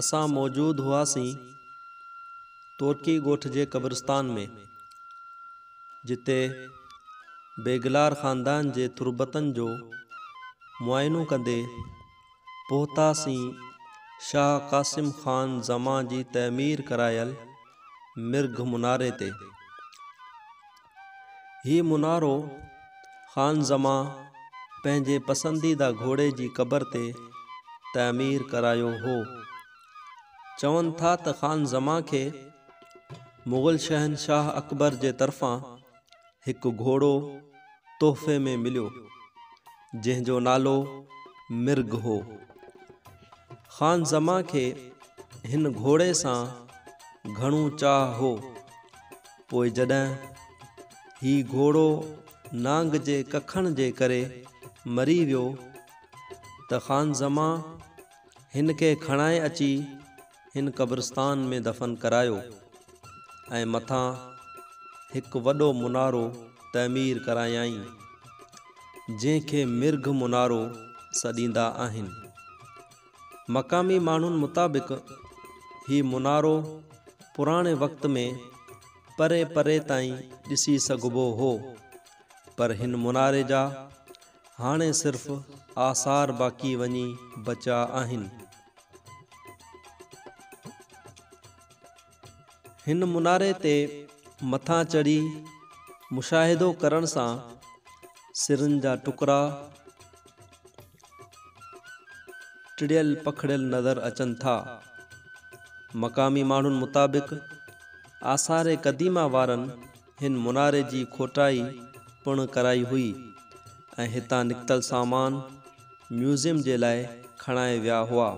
اسان موجود هئاسين تورڪي ڳوٺ جي قبرستان ۾، جتي بيگلار خاندان جي تربتن جو معائنو ڪندي پهتاسين شاهه قاسم خان زمان جي تعمير ڪرايل مرگهه مناري تي. هي منارو خان زمان پنهنجي پسنديده گهوڙي جي قبر تي تعمير ڪرايو هو. چون ٿا ته خان زمان کي مغل شهنشاهه اڪبر جي طرفان هڪ گهوڙو تحفي ۾ مليو، جنهن جو نالو مرگهه هو. خان زمان کي هن گهوڙي سان گهڻو چاهه هو. پوء جڏهن هي گهوڙو نانگ جي ڪکڻ جي ڪري مري ويو ته خان زمان هن کي کڻائي اچي هن قبرستان ۾ دفن ڪرايو ۽ مٿان هڪ وڏو منارو تعمير ڪرايائين، جنهن کي مرگهه منارو سڏيندا آهن. مقامي ماڻهن مطابق هي منارو پراڻي وقت ۾ پري پري تائين ڏسي سگهبو هو، پر هن مناري جا هاڻي صرف آثار باقي وڃي بچيا آهن. هن مناري تي مٿان چڙهي مشاهدو ڪرڻ سان سرن جا ٽڪرا ٽڙيل پکڙيل نظر اچن ٿا. مقامي ماڻهن مطابق آثار قديمه وارن هن مناري جي کوٽائي پڻ ڪرائي هئي ۽ هتان نڪتل سامان ميوزيم جي لاء کڻائي ويا هئا.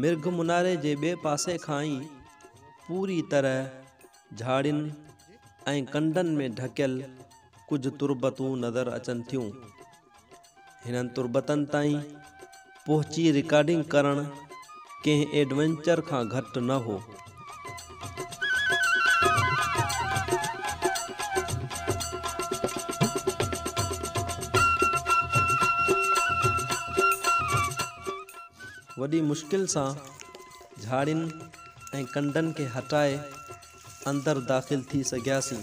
مرگهه مناري جي ٻئي پاسي کان ئي پوري طرح جهاڙين ۽ ڪنڊن ۾ ڍڪيل ڪجهه تربتون نظر اچن ٿيون. هنن تربتن تائين پهچي رڪارڊنگ ڪرڻ ڪنهن ايڊونچر کان گهٽ نه هو. وڏي مشڪل سان جهاڙين ۽ ڪنڊن کي هٽائي اندر داخل ٿي سگهياسين.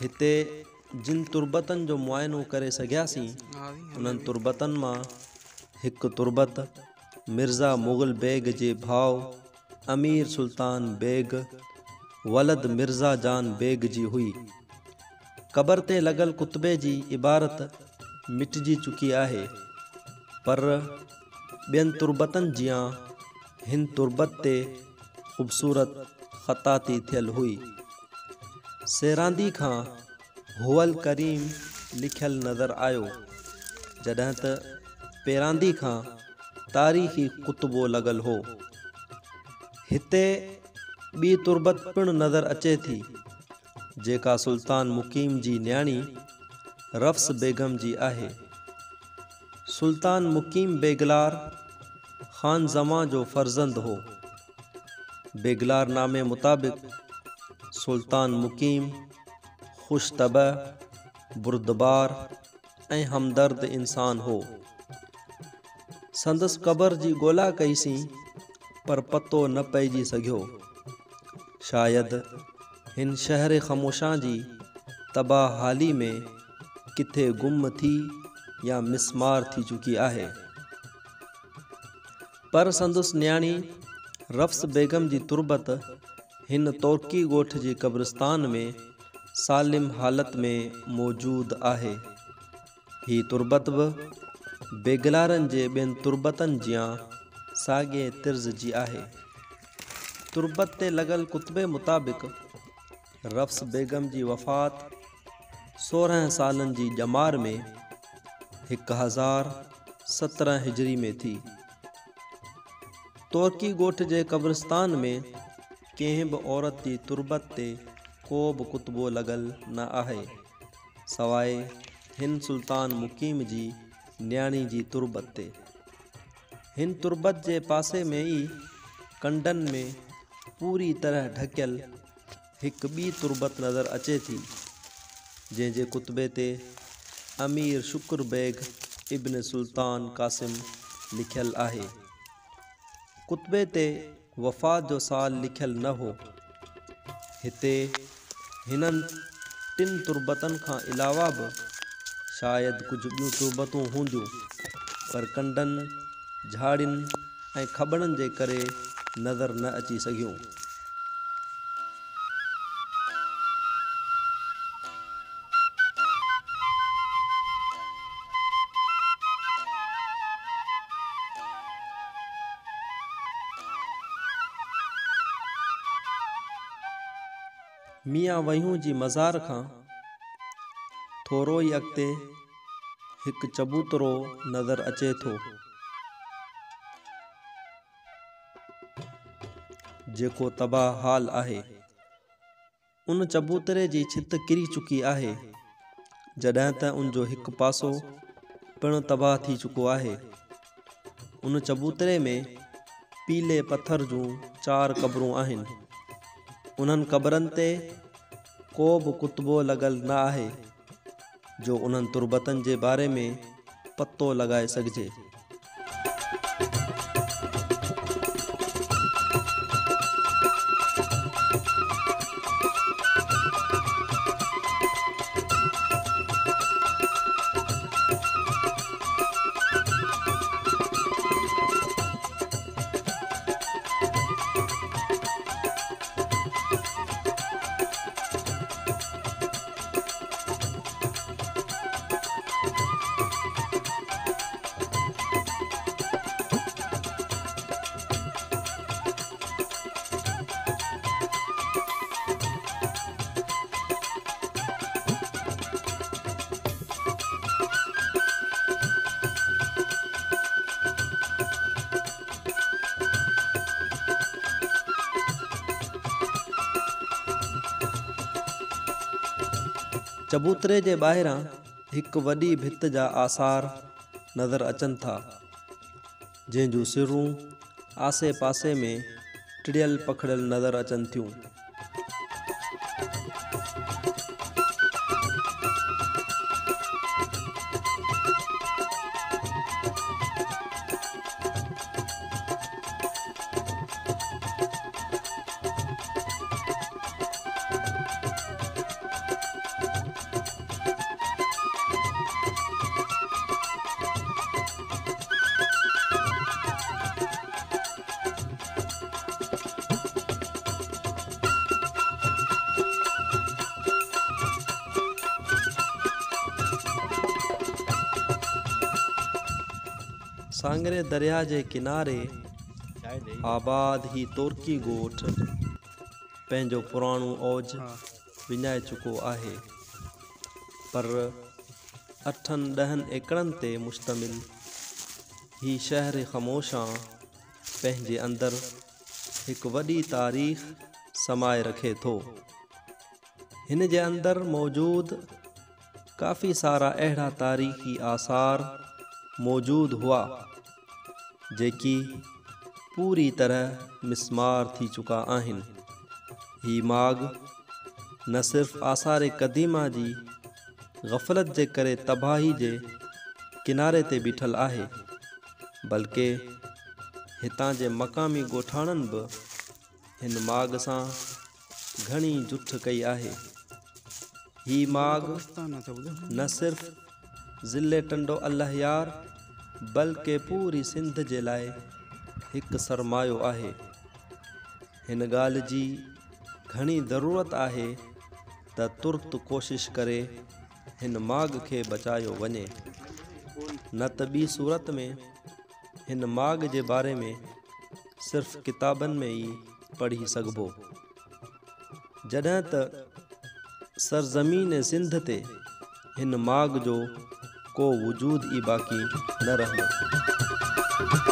هتي جن تربتن جو معائنو ڪري سگهياسين، انهن تربتن مان هڪ تربت مرزا مغل بيگ جي ڀاء امير سلطان بيگ ولد مرزا جان بيگ جي هئي. قبر تي لڳل ڪتبي جي عبارت مٽجي چڪي آهي، پر ٻين تربتن جيان هن تربت تي خوبصورت خطاطي ٿيل هئي. سيراندي کان هو الڪريم لکيل نظر آيو، جڏهن ته پيراندي کان تاريخي ڪتبو لڳل هو. هتي ٻي تربت پڻ نظر اچي ٿي، جيڪا سلطان مقيم جي نياڻي رفس بيگم جي آهي. سلطان مقيم بيگلار خان زمان جو فرزند هو. بيگلار نامي مطابق سلطان مقيم خوش طبع، بردبار ۽ همدرد انسان هو. سندس قبر جي ڳولا ڪئيسين پر پتو نه پئجي سگهيو. شايد هن شهر خموشان جي تباهه حالي ۾ ڪٿي گم ٿي يا مسمار ٿي چڪي آهي. پر سندس نياڻي رفس بيگم جي تربت هن تورڪي ڳوٺ جي قبرستان ۾ سالم حالت ۾ موجود آهي. هي تربت به بيگلارن جي ٻين تربتن جيان ساڳئي طرز جي آهي. تربت تي لڳل ڪتبي مطابق رفس بيگم جي وفات 16 سالن جي ڄمار ۾ 1017 هجري ۾ ٿي. تورڪي ڳوٺ جي قبرستان ۾ ڪنهن به عورت جي تربت تي ڪو به ڪتبو لڳل نه آهي، سواء هن سلطان مقيم جي نياڻي جي تربت تي. هن تربت جي پاسي ۾ ئي ڪنڊن ۾ پوري طرح ڍڪيل هڪ ٻي تربت نظر اچي ٿي، جنهن جي ڪتبي تي امير شڪر بيگ ابن سلطان قاسم لکيل آهي. ڪتبي تي وفات جو سال لکيل نه هو. هتي هنن ٽن تربتن کان علاوه به شايد ڪجهه ٻيون تربتون هونديون، پر ڪنڊن، جهاڙين ۽ کٻڙن جي ڪري نظر نه اچي سگهيون. ميان وهيون جي مزار کان ٿورو ئي اڳتي هڪ چبوترو نظر اچي ٿو. جيڪو تباهه حال آهي. ان چبوتري جي ڇت ڪري چڪي آهي، جڏهن ته ان جو هڪ پاسو پڻ تباهه ٿي چڪو آهي. ان چبوتري ۾ پيلي پٿر جون چار قبرون آهن. انهن قبرن تي ڪو به ڪتبو لڳل نه آهي، جو انهن تربتن جي باري ۾ پتو لڳائي سگهجي. چبوتري جي ٻاهران هڪ وڏي ڀت جا آثار نظر اچن ٿا، جنهن جون سرون آسي پاسي ۾ ٽڙيل پکڙيل نظر اچن ٿيون. سانگري درياهه جي ڪناري آباد هي تورڪي ڳوٺ پنهنجو پراڻو اوج وڃائي چڪو آهي، پر اٺن ڏهن ايڪڙن تي مشتمل هي شهر خموشان پنهنجي اندر هڪ وڏي تاريخ سمائي رکي ٿو. هن جي اندر موجود ڪافي سارا اهڙا تاريخي آثار موجود هئا، جيڪي پوري طرح مسمار ٿي چڪا آهن. هي ماڳ نه صرف آثار قديمه جي غفلت جي ڪري تباهي جي ڪناري تي بيٺل آهي، بلڪه هتان جي مقامي ڳوٺاڻن به هن ماڳ سان گهڻي جٺ ڪئي آهي. هي ماڳ نه صرف ضلعي ٽنڊو الهيار بلڪه پوري سنڌ جي لاء هڪ سرمايو آهي. هن ڳالهه جي گهڻي ضرورت آهي ته ترت ڪوشش ڪري هن ماڳ کي بچايو وڃي، نه ته ٻي صورت ۾ هن ماڳ جي باري ۾ صرف ڪتابن ۾ ئي پڙهي سگهبو. جڏهن ته سرزمين سنڌ تي هن ماڳ جو ڪو وجود ئي باقي نه رهندو.